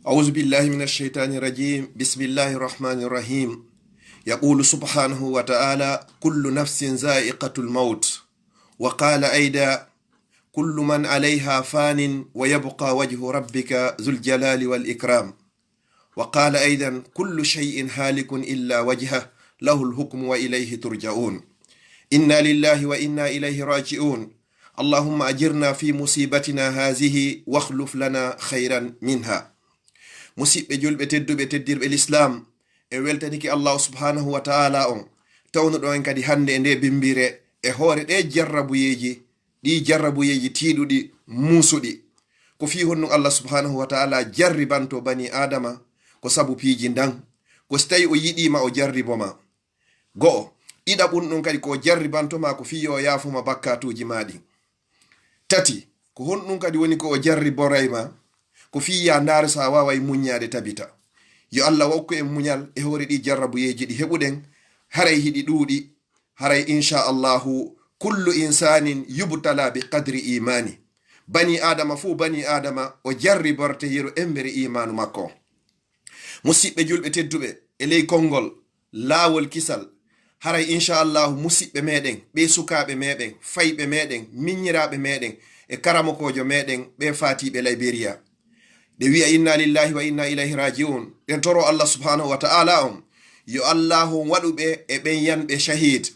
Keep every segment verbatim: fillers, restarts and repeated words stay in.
أعوذ بالله من الشيطان الرجيم. بسم الله الرحمن الرحيم. يقول سبحانه وتعالى: كل نفس ذائقة الموت. وقال أيضا: كل من عليها فان ويبقى وجه ربك ذو الجلال والإكرام. وقال أيضا: كل شيء هالك إلا وجهه له الحكم وإليه ترجعون. إنا لله وإنا إليه راجعون. اللهم أجرنا في مصيبتنا هذه واخلف لنا خيرا منها. Musiɓɓe julɓe tedduɓe, teddirɓe lislaam, en weltanike Allahu subhanahu wa ta'ala on, tawnuɗo en kadi hannde e nde bimbire, e hoore ɗe jarrabuyeeji, ɗi jarrabuyeeji tiiɗuɗi, muusuɗi. Ko fii honɗum Allah subhanahu wa ta'ala jarribanto bani Adama? Ko sabu piiji ndan. Ko si tawi o yiɗii ma, o jarribo ma. Go'o. Ɗiɗaɓun ɗum kadi ko o jarribanto ma ko fii yo o yaafo ma bakkaatuuji ma ɗin. Tati, ko honɗum kadi woni ko o jarriboray ma? Ko fii ya ndaaru so a waaway muññaade tabita. Yo Allah wokku en muñal e hoore ɗi jarrabuyeeji ɗi heɓuɗen, haray hiɗi ɗuuɗi, haray insha Allahu, kullu insanin yubtala bi qadri imani. Bani Adama fuu bani Adama o jarriborte yeru embere imaanu makko. Musiɓɓe julɓe tedduɓe, e ley konngol laawol kisal, haray insha Allahu musiɓɓe meɗen, ɓe sukaaɓe meɗen, fayɓe meɗen, miññiraaɓe meɗen, e karamokoojo meɗen, ɓe faatiiɓe Liberia. Ɓe wi'a: "Inna lillahi wa inna ilayhi raji'un." Ɗen toro Allah subhanahu wa ta'ala on, yo Allahu on waɗu ɓe e ɓen yanɓe shahid.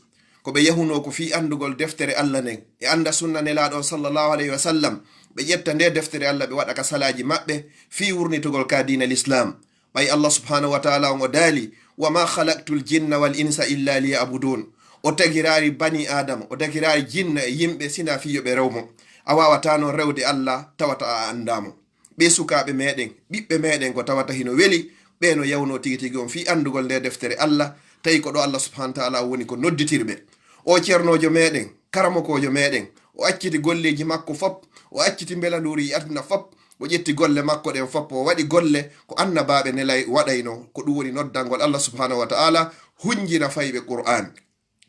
Ko ɓe yahunoo ko fii anndugol deftere Allah nden, e annda sunna Nelaaɗo on sallallahu alayhi wa sallam. Ɓe ƴetta nde deftere Allah, ɓe waɗa ka salaaji maɓɓe fii wurnitugol ka diina Lislaam. Ɓay Allah subhanahu wa ta'ala on o daali: "Wa ma khalaqtul jinna wal insa illa liya'budun." O tagiraali bani Adama, o tagiraali jinna e yimɓe sina fii yo ɓe rew mo. A waawataa non rewde Allah tawata a anndaa mo. Ɓe sukaaɓe meɗen, ɓiɓɓe meɗen ko tawata hino weli, ɓe no yawnoo tigi tigi on fii anndugol nde deftere Allah, tawi ko ɗo Allah subhanahu wa ta'ala woni ko nodditirɓe. O ceernoojo meɗen, karamokoojo meɗen, o acciti golleeji makko fop, o acciti mbelanduuri e aduna fop, o ƴetti golle makko ɗen fop, o waɗi golle ko annabaaɓe nelay waɗayno, ko ɗum woni noddangol Allah subhanahu wa ta'ala, hunjina fayɓe Qur'an.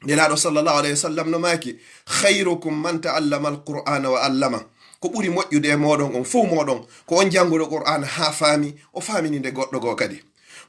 Nelaaɗo sallallahu alayhi wa sallam no maaki: "Khayrukum man ta'allama al-Qur'ana wa allama." Ko ɓuri moƴƴude e mooɗon on fow mooɗon, ko on jannguɗo Qur'ana haa faami, o faamininde goɗɗo goo kadi.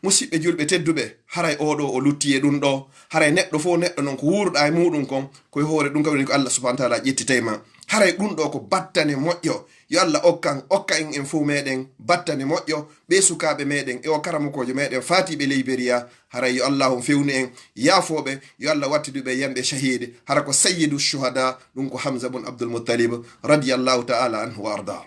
Musiɓɓe julɓe tedduɓe, haray oo ɗoo o lutti e ɗum ɗoo, haray neɗɗo fow neɗɗo non ko wuurɗaa e muuɗum kon, ko e hoore ɗum kadi woni ko Allah subhanahu wa ta'ala ƴettitay ma. Haray ɗum ɗoo ko battane moƴƴo. Yo Allah okkan, okka en, en fow meɗen battane moƴƴo, ɓe sukaaɓe meɗen, e o karamokoojo meɗen faatiiɓe Liberia, haray yo Allahu on fewnu en, yaafooɓe, yo Allah wattidu ɓe yanɓe shahid, hara ko sayyidu shuhada, ɗum ko Hamza bun Abdul Muttalib, radiyallahu ta'ala anhu wa arda.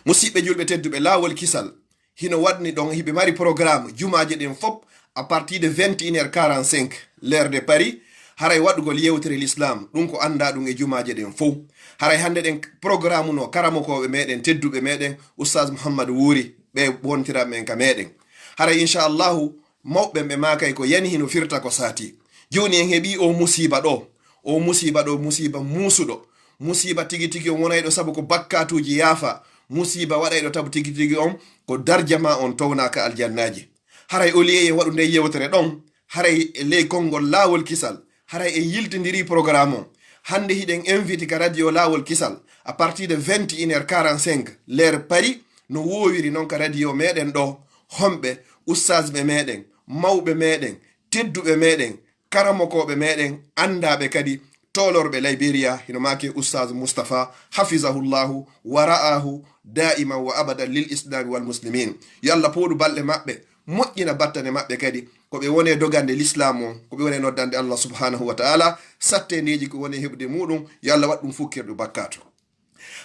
Musiɓɓe julɓe tedduɓe, laawol kisal, hino waɗni ɗon, hiɓe mari programme jumaaje ɗen fop, à partir de vingt et une heures quarante-cinq, l'heure de Paris, haray waɗugol yewtere l'islam, ɗum ko anndaa ɗum e jumaaje ɗen fow. Haray hannde ɗen programme no karamokooɓe meɗen, tedduɓe meɗen, Oustaz Mouhammad Wuuri, ɓe wontiran men ka meɗen. Haray, insha Allahu, mawɓe ɓe maakay ko yani hino firta ko saati. Jooni en heɓii o musiiba ɗo. O musiiba ɗo, musiiba muusuɗo. Musiiba tigi tigi on wonayɗo sabu ko bakkaatuuji yaafa. Musiiba waɗayɗo tabu tigi tigi on ko darja ma on townaaka aljannaaji. Haray o liye en waɗu nde yewtere ɗon. Haray e ley konngol laawol kisal. Haray en yiltindirii programme on. Hannde hiɗen invite ka radio laawol kisal à partir de vingt et une heures quarante-cinq, l'heure Paris, no woowiri non ka radio meɗen ɗo, homɓe, ustaasɓe meɗen, mawɓe meɗen, tedduɓe meɗen, karamokooɓe meɗen, anndaaɓe kadi, toolorɓe Liberia, hino maake Ustaaz Mustafa, hafizahullahu wa ra'ahu daiman wa abadan lil islami wal muslimin. Yo Allah pooɗu balɗe maɓɓe, moƴƴina battane maɓɓe kadi, ko ɓe wone dogande lislaam on, ko ɓe wone noddande Allah subhanahu wa ta'ala, satteendeeji ko wone heɓude muuɗum, yo Allah waɗ ɗum fukkirdu bakkaatu.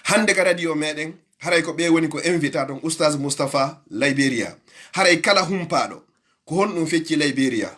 Hannde ka radio meɗen, haray ko ɓe woni ko invita ɗon Ustaaz Mustafa Liberia. Haray kala humpaaɗo, ko honɗum fecci Liberia?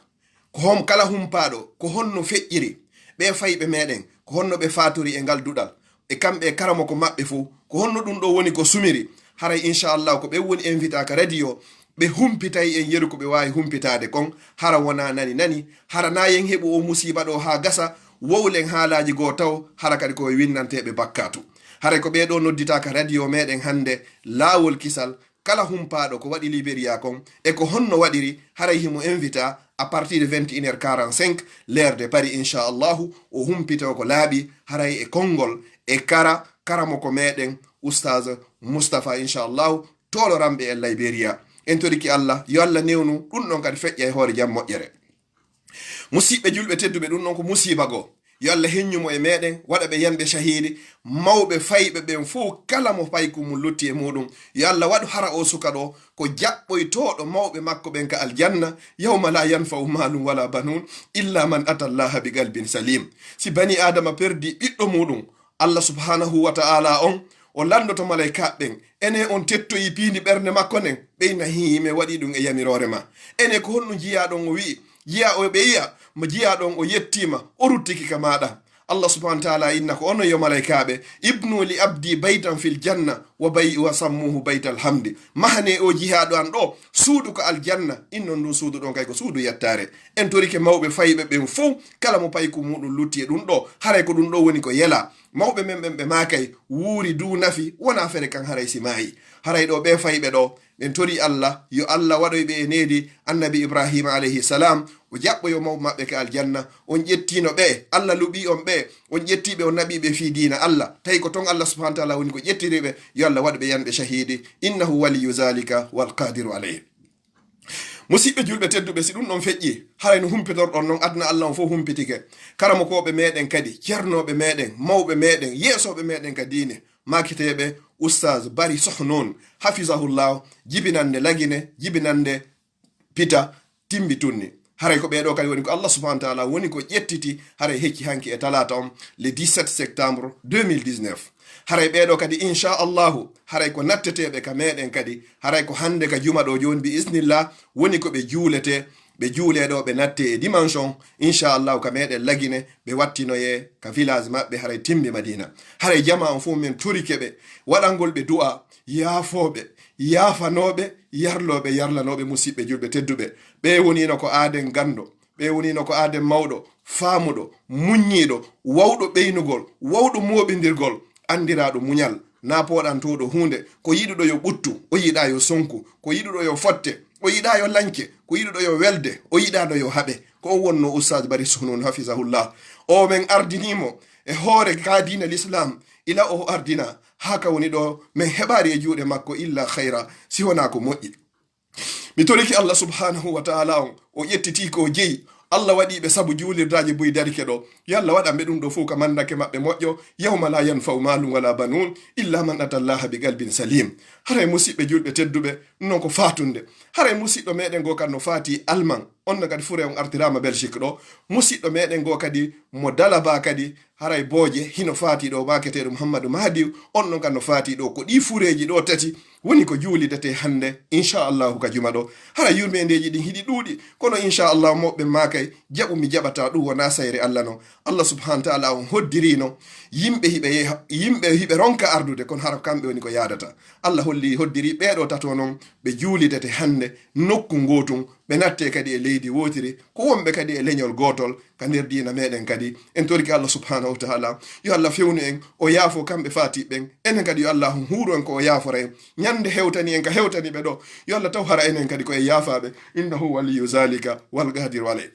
Ko hon kala humpaaɗo, ko honno feƴƴiri? Ɓe fayɓe meɗen, ko honno ɓe fatori e ngal duɗal? E kamɓe e karamoko maɓɓe fow, ko honno ɗum ɗo woni ko sumiri? Haray, insha Allah, ko ɓe woni invita ka radio, ɓe humpitay en yeru ko ɓe waawi humpitaade kon, hara wona nani nani, hara na yen heɓu o musiiba ɗo haa gasa, wowlen haalaaji goo taw, hara kadi ko e winnanteeɓe bakkaatu. Haray ko ɓee ɗo noddita ka radio meɗen hannde, Laawol Kisal, kala humpaaɗo ko waɗi Liberia kon, e ko honno waɗiri, haray himo invita à partir de vingt et une heures quarante-cinq, l'heure de Paris, insha Allahu, o humpito ko laaɓi, haray e konngol, e kara, karamoko meɗen, Oustaz Mustafa, insha Allahu, tooloranɓe en Liberia. En torike Allah, yo Allah newnu ɗum ɗon kadi feƴƴa e hoore jam moƴƴere. Musiɓɓe julɓe tedduɓe, ɗum ɗon ko musiiba goo. Yo Allah heññu mo e meɗen, waɗa ɓe yanɓe cahiidi. Mawɓe fayɓe ɓen fof, kala mo payku mum lutti e muɗum, yo Allah waɗu hara o suka ɗo ko jaɓɓoytooɗo mawɓe makko ɓen ka aljanna, yawma la yanfa'u malun wala banun, illa man ata Allaha bi qalbin salim. Si bani Adama perdi ɓiɗɗo muɗum, Allah subhanahu wa ta'ala on, o lanndoto malaykaaɓe ɓen, enen on tettoyi piindi ɓernde makko nden? Ɓey na hii, mi waɗi ɗum e yamiroore ma. Enen ko honno jiyaaɗon o wi'i, jiya o ɓe yi'a, mo jiyaaɗon o yettiima, o ruttiki ka maaɗa. Allah subhanahu wa ta'ala inna ko onon yo malaykaaɓe, "Ibnu li abdi baytan fil janna wa bay-, wa sammuhu baytal hamdi." Mahane o jiyaaɗo an ɗo suudu ko aljanna, innon ndun suudu ɗon kay ko suudu yettaare. En torike mawɓe fayɓe ɓen fow, kala mo payku muɗum lutti e ɗum ɗo, haray ko ɗum ɗo woni ko yela. Mawɓe men ɓen ɓe maakay, wuuri duu nafi, wonaa fere kan haray si maayi. Haray ɗo ɓe fayɓe ɗo, ɓen tori Allah, yo Allah waɗoy ɓe e needi Annabi Ibrahima alayhi salam, o jaɓɓoyo mawɓe maɓɓe ka aljanna. On ƴettiino ɓe, Allah luɓii on ɓe, on ƴettii ɓe, on naɓii ɓe fii diina Allah. Tawi ko ton Allah subhanahu wa ta'ala woni ko ƴettiri ɓe, yo Allah waɗu ɓe yanɓe cahiidi. Innahu waliyyu zalika wal qadiru alayh. Musiɓɓe julɓe tedduɓe, si ɗum ɗon feƴƴi, haray no humpitorɗon non, aduna Allah on fof humpitike. Karamokooɓe meɗen kadi, cernooɓe meɗen, mawɓe meɗen, yeesooɓe meɗen ka diine, maaketeeɓe Oustaz Bari Soh noon, hafizahullah, jibinande Lagine, jibinande Pita, Timbi Tunni. Haray ko ɓee ɗoo kadi woni ko Allah subhanahu wa ta'ala woni ko ƴettiti, haray hecci hanki e talaata on, le dix-sept septembre deux mille dix-neuf. Haray ɓee ɗoo kadi, inchallahu, haray ko natteteeɓe ka meɗen kadi, haray ko hannde ka juma ɗo jooni, bi isnillah, woni ko ɓe juuletee, ɓe juulee ɗo, ɓe nattee e dimanche on, inchallahu, ka meɗen Lagine, ɓe wattinoyee ka village maɓɓe, haray Timbi Madina. Haray jamaa on fof men torike ɓe, waɗangol ɓe du'a, yaafooɓe, yaafanooɓe, yarlooɓe, yarlanooɓe, musiɓɓe julɓe tedduɓe. Ɓe woniino ko aaden ganndo, ɓe woniino ko aaden mawɗo, faamuɗo, muññiiɗo, wawɗo ɓeynugol, wawɗo mooɓindirgol, anndiraaɗo muñal, naa pooɗantooɗo huunde, ko yiɗuɗo yo ɓuttu, o yiɗaa yo sonku, ko yiɗuɗo yo fotte, o yiɗaa yo lañce, ko yiɗuɗo yo welde, o yiɗaano yo haɓe. Ko on wonnoo Oustaz Bari Soh noon, hafizahullah. O men ardinii mo e hoore ka diina l'islam, ila o ardina, haa ka woni ɗo, men heɓaari e juuɗe makko illa khayra, si wonaa ko moƴƴi. Mi torike Allah subhanahu wa ta'ala on, o ƴettitii ko o jeyi. Allah waɗii ɓe sabu juulirdaaji buy darike ɗo. Yo Allah waɗan ɓe ɗum ɗo fof ka mandake maɓɓe moƴƴo. Yawma la yanfa'u malun wala banun illa man ata Allaha bi qalbin salim. Haray musiɓɓe julɓe tedduɓe, non ko faatunde. Haray musiɗɗo meɗen goo kan no faati Alman. On no kadi fure on artiraama Belgique ɗo. Musiɗɗo meɗen goo kadi mo Dalaba kadi, haray booje hino faati ɗo, maaketeeɗo Muhammadu Mahdi, on ɗon kan no faati ɗo. Ko ɗii fureeji ɗo tati woni ko juulidetee hannde, inchallahu, ka juma ɗo. Haray yurmeendeeji ɗin hiɗi ɗuuɗi, kono inchallahu, mawɓe maakay, jaɓu mi jaɓata, ɗum wonaa sayre Allah non. Allah subhanahu wa ta'ala on hoddirino yimɓe hiɓe yeha-, yimɓe hiɓe ronka ardude, kono hara kamɓe woni ko yaadata. Allah holli, hoddiri ɓee ɗo tato non, ɓe juulidete hannde nokku ngootun, ɓe natte kadi e leydi wootiri, ko wonɓe kadi e leñol gootol ka nder diina meɗen kadi. En torike Allah subhanahu wa ta'ala, yo Allah fewnu en, o yaafo kamɓe faatiɓe ɓen. Enen kadi yo Allah huuru en ko o yaafora en. Ñande hewtani en ka hewtani ɓe ɗo, yo Allah taw hara enen kadi ko e yaafaaɓe. Innahu waliyyu zalika wal qadiru alayh.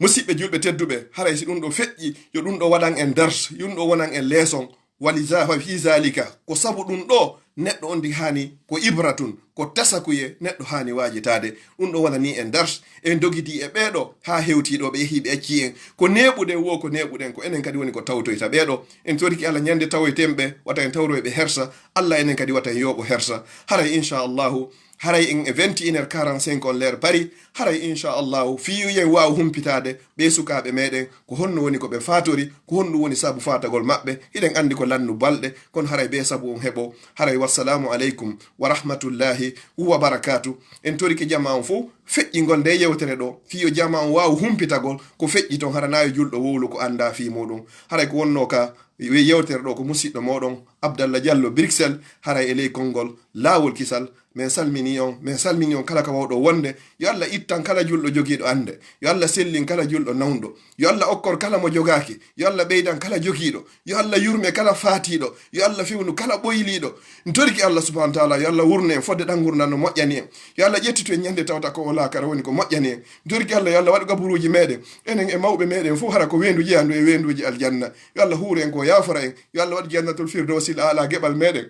Musiɓɓe julɓe tedduɓe, haray si ɗum ɗo feƴƴi, yo ɗum ɗo waɗan en dars, yo ɗum ɗo wonan en leeson. Wali za-, wa fi zalika, ko sabu ɗum ɗo neɗɗo on ndi haani ko ibratun, ko tasakuye neɗɗo haani waajitaade. Ɗum ɗo wonanii en dars, en dogidii e ɓee ɗo haa hewtii ɗo, ɓe yehii ɓe accii en. Ko neeɓuɗen wo, ko neeɓuɗen, ko enen kadi woni ko tawtoyta ɓee ɗo. En torike Allah ñande tawoyten ɓe, wata en tawroy ɓe hersa. Allah enen kadi wata en yooɓo hersa. Haray inchallahu, haray en e vingt et une heures quarante-cinq on l'heure Paris, haray inchallahu, fii yo en waaw humpitaade ɓee sukaaɓe meɗen, ko honno woni ko ɓe faatori, ko honɗum woni sabu faatagol maɓɓe. Hiɗen anndi ko lannu balɗe, kono haray bee sabu on heɓo. Haray wassalamu aleykum wa rahmatullahi wa barakatuh. En torike jamaa on fof feƴƴingol nde yewtere ɗo, fii yo jamaa on waaw humpitagol ko feƴƴi ton, hara naa yo julɗo wowlu ko anndaa fii muɗum. Haray ko wonnoo ka we-, yewtere ɗo ko musiɗɗo moɗon Abdallah Diallo Bruxelles, haray e ley konngol Laawol Kisal. Men salmini on, men salmini on kala ka wawɗo wonde. Yo Allah ittan kala julɗo jogiiɗo annde. Yo Allah sellin kala julɗo nawndo. Yo Allah okkor kala mo jogaaki. Yo Allah ɓeydan kala jogiiɗo. Yo Allah yurme kala faatiiɗo. Yo Allah fewnu kala ɓoyliiɗo. En torike Allah subhanahu wa ta'ala, yo Allah wurnu en fodde ɗan ngurndan no moƴƴani en. Yo Allah ƴettitu en ñande tawata ko o laakara woni ko moƴƴani en. En torike Allah, yo Allah waɗu gaburuuji meɗen, enen e mawɓe meɗen fof, hara ko weendu jeyandu e weenduuji aljanna. Yo Allah huuru en ko yaafora en. Yo Allah waɗu jannatul firdawsil aala geɓal meɗen.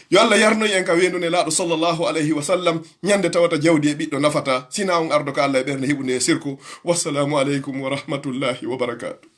Yo Allah yarnoy en ka weendu Nelaaɗo sallallahu alayhi wa sallam, ñande tawata jawdi e ɓiɗɗo nafata, sina on ardo ka Allah e ɓernde heɓunde e sirku. Wassalamu aleykum wa rahmatullahi wa barakatuh.